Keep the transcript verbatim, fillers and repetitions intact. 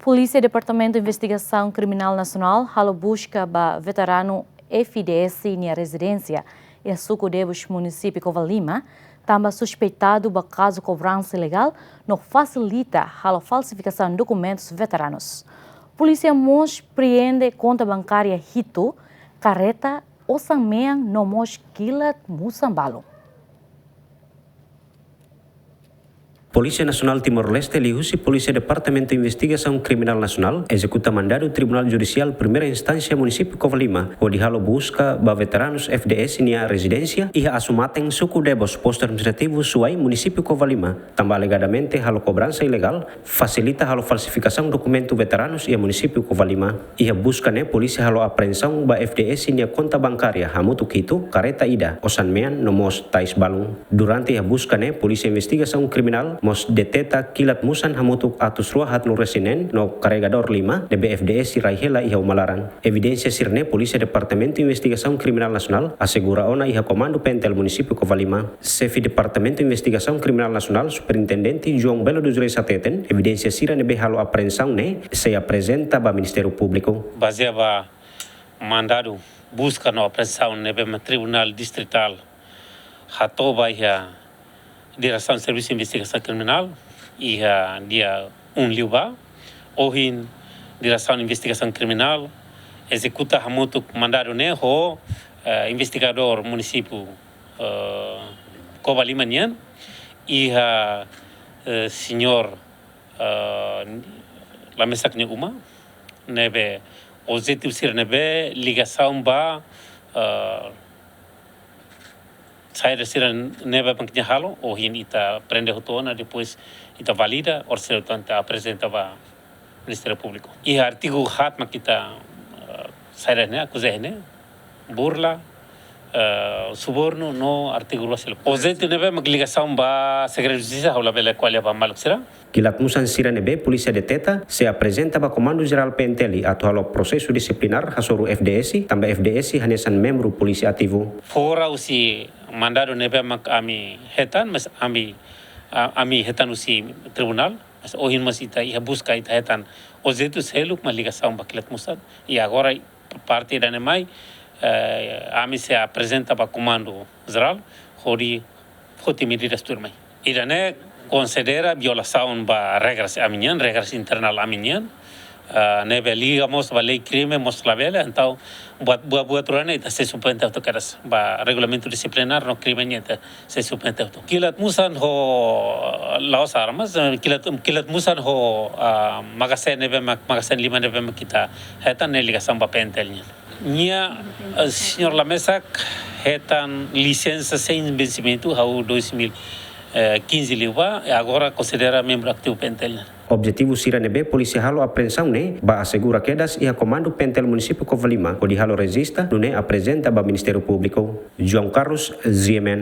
Polísia Departamentu Investigasaun Kriminál Nasionál halo buska ba veteranu F D S nia rezidénsia iha suku Debos, munisípiu Covalima, tanba suspeitadu ba kazu kobransa ilegál no fasilita halo falsifikasaun dokumentus veteranus. Polísia mós apreende konta bankária hitu, kareta, osan-mean no mós kilat-musan balun. Polísia Nasionál Timor-Leste liuhusi Polísia Departamentu Investigasaun Kriminál Nasionál ezekuta mandadu Tribunál Judisiál Primeira Instánsia Munisípiu Covalima hodi halo buska ba veteranus F D S nia rezidénsia iha Asumaten, suku Debos, Postu Administrativu Suai, munisípiu Covalima, tanba alegadamente halo kobransa ilegál, fasilita halo falsifikasaun dokumentu veteranus iha munisípiu Covalima. Iha buska ne'e polísia halo apreensaun ba F D S nia konta bankária hamutuk hitu, kareta ida, osan-mean no mós tais balun. Durante iha buska ne'e, Polísia Investigasaun Kriminál mós deteta kilat-musan hamutuk atus rua haat no resin neen no karregadór lima ne'ebé F D S rai hela iha uma laran. Evidénsia sira-ne'e Polísia Departamentu Investigasaun Kriminál Nasionál asegura ona iha Komandu P N T L munisípiu Covalima. Xefe Departamentu Investigasaun Kriminál Nasionál, Superintendente João Belo dos Reis hateten, evidénsia sira ne'ebé halo apreensaun ne'e sei aprezenta ba Ministériu Públiku. Bazeia ba mandadu buska no apreensaun ne'ebé mak Tribunál Distritál hato'o ba iha Diresaun Servisu Investigasaun Kriminál iha dia um liubá, ohin Diresaun Investigasaun Kriminál ezekuta hamutuk mandadu ne'e ho, eh, investigadór munisípiu, eh, Covalima nian, iha, eh, señór, eh, Lamesak nia uma, ne'ebé objetivu sira ne'ebé ligasaun ba, eh, saida sira ne'ebé mak nia halo, ohin ita apreende hotu ona, depois ita valida, orsida ita aprezenta ba Ministériu Públiku. Iha artigu haat mak ita, eh, saida ne'e, akuza ne'e, burla, eh, subornu no artigu rua seluk. Objetivu ne'ebé mak ligasaun ba segredu justisa ha'u labele ko'alia ba maluk sira. Kilat-musan sira ne'ebé polísia deteta sei aprezenta ba Komandu Jerál P N T L atu halo prosesu disiplinár hasoru F D S, tanba F D S hanesan membru polísia ativu. Fora husi mandadu ne'ebé mak ami hetan, mas ami, a-, ami hetan husi tribunál, mas ohin mós ita iha buska ita hetan objetivu seluk mak ligasaun ba kilat-musan. I agora parte ida-ne'e mai, eh, ami sei aprezenta ba Komandu Jerál hodi foti medidas tuirmai. Ida-ne'e konsidera violasaun ba regras ami-nian, regras internál ami-nian, eh, ne'ebé liga mós ba lei krime mós labele, entaun buat, buat, buat rua ne'e ita sei suspende hotu kedas, ba regulamentu disiplinár no krime nian ita sei suspende hotu. Kilat-musan ho la'ós armas, eh, kilat, kilat-musan ho, ah, magazine ne'ebé mak, magazine lima ne'ebé mak ita hetan ne'e ligasaun ba P N T L nian. Nia, eh, señór Lamesak hetan lisensa sein vensimentu hahú dois mil e quinze liubá, i agora konsidera membru ativu P N T L nian. Objetivu sira ne'ebé polísia halo apreensaun ne'e ba asegura kedas iha Komandu P N T L munisípiu Covalima hodi halo rejista, nune'e aprezenta ba Ministériu Públiku. João Carlos, G M N.